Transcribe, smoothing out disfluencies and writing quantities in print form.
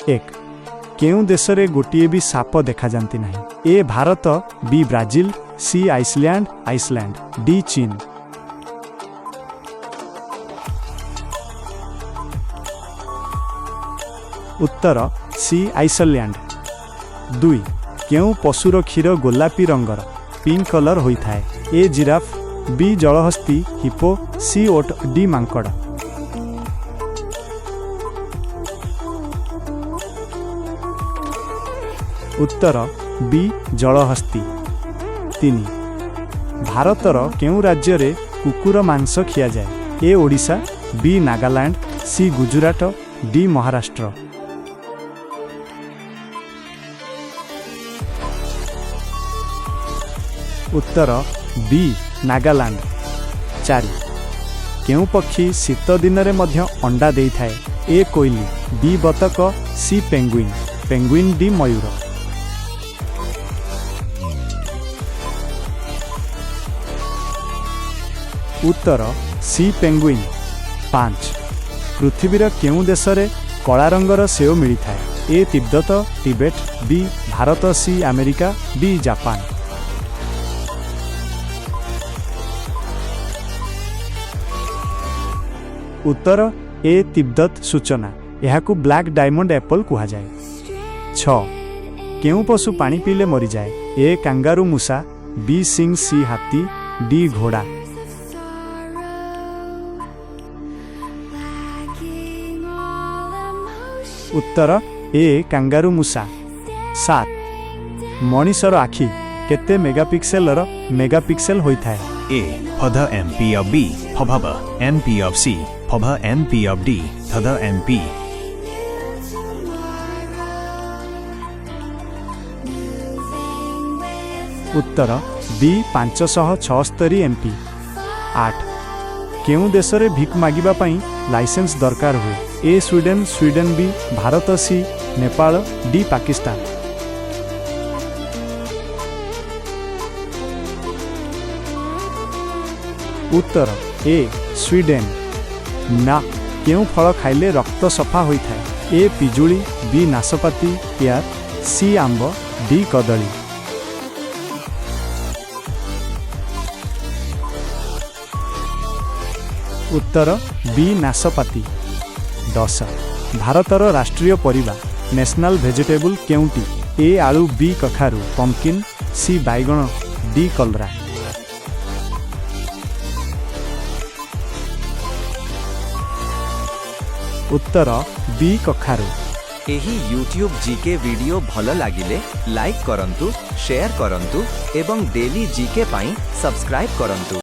1. କେଉଁ ଦେଶରେ ଗୋଟିଏ ବି ସାପ ଦେଖାଯାନ୍ତି ନାହିଁ? ଏ ଭାରତ, ବି ବ୍ରାଜିଲ, ସି ଆଇସଲ୍ୟାଣ୍ଡ, ଡି ଚୀନ। ଉତ୍ତର ସି ଆଇସଲ୍ୟାଣ୍ଡ। 2. କେଉଁ ପଶୁର କ୍ଷୀର ଗୋଲାପୀ ରଙ୍ଗର, ପିଙ୍କ କଲର ହୋଇଥାଏ? ଏ ଜିରାଫ, ବି ଜଳହସ୍ତି ହିପୋ, ସି ଓଟ, ଡି ମାଙ୍କଡ଼। ଉତ୍ତର ବି ଜଳହସ୍ତି। 3. ଭାରତର କେଉଁ ରାଜ୍ୟରେ କୁକୁର ମାଂସ ଖିଆଯାଏ? ଏ ଓଡ଼ିଶା, ବି ନାଗାଲାଣ୍ଡ, ସି ଗୁଜୁରାଟ, ଡି ମହାରାଷ୍ଟ୍ର। ଉତ୍ତର ବି ନାଗାଲାଣ୍ଡ। 4. କେଉଁ ପକ୍ଷୀ ଶୀତ ଦିନରେ ମଧ୍ୟ ଅଣ୍ଡା ଦେଇଥାଏ? ଏ କୋଇଲି, ବି ବତକ, ସି ପେଙ୍ଗୁଇନ୍, ଡି ମୟୂର। ଉତ୍ତର ସି ପେଙ୍ଗୁଇନ୍। 5. ପୃଥିବୀର କେଉଁ ଦେଶରେ କଳା ରଙ୍ଗର ସେଓ ମିଳିଥାଏ? A Tibet, Tibet, B Bharat, C America, D Japan. ଉତ୍ତର ଏ ତିବ୍ଦତ। ସୂଚନା, ଏହାକୁ ବ୍ଲାକ୍ ଡାଇମଣ୍ଡ ଆପଲ୍ କୁହାଯାଏ। 6. କେଉଁ ପଶୁ ପାଣି ପିଇଲେ ମରିଯାଏ? ଏ କାଙ୍ଗାରୁ ମୂଷା, ବି ସିଂହ, ସି ହାତୀ, ଡି ଘୋଡ଼ା। Lacking all emotion. ଉତ୍ତର ଏ କାଙ୍ଗାରୁ ମୂଷା। 7. ମଣିଷର ଆଖି କେତେ ମେଗାପିକ୍ସେଲ ହୋଇଥାଏ? A. Ph MP of B. Ph MP of C. Ph MP of D. Th MP. Moving with ଉତ୍ତର ବି 576 ଏମ୍ପି। 8. କେଉଁ ଦେଶରେ ଭିକ ମାଗିବା ପାଇଁ ଲାଇସେନ୍ସ ଦରକାର ହୁଏ? ଏ ସ୍ୱିଡେନ, ବି ଭାରତ, ସି ନେପାଳ, ଡି ପାକିସ୍ତାନ। ଉତ୍ତର ଏ ସ୍ୱିଡେନ। 9. କେଉଁ ଫଳ ଖାଇଲେ ରକ୍ତ ସଫା ହୋଇଥାଏ? ଏ ପିଜୁଳି, ବି ନାସପାତି, ପିଆର, ସି ଆମ୍ବ, ଡି କଦଳୀ। ଉତ୍ତର ବି ନାସପାତି। 10. ଭାରତର ରାଷ୍ଟ୍ରୀୟ ପରିବା, ନ୍ୟାସନାଲ ଭେଜିଟେବୁଲ କେଉଁଟି? ଏ ଆଳୁ, ବି କଖାରୁ, ପମ୍ପକିନ୍, ସି ବାଇଗଣ, ଡି କଲରା। ଉତ୍ତର ବି କଖାରୁ। ଏହି ୟୁଟ୍ୟୁବ୍ ଜିକେ ଭିଡିଓ ଭଲ ଲାଗିଲେ ଲାଇକ୍ କରନ୍ତୁ, ସେୟାର କରନ୍ତୁ ଏବଂ ଡେଲି ଜିକେ ପାଇଁ ସବସ୍କ୍ରାଇବ୍ କରନ୍ତୁ।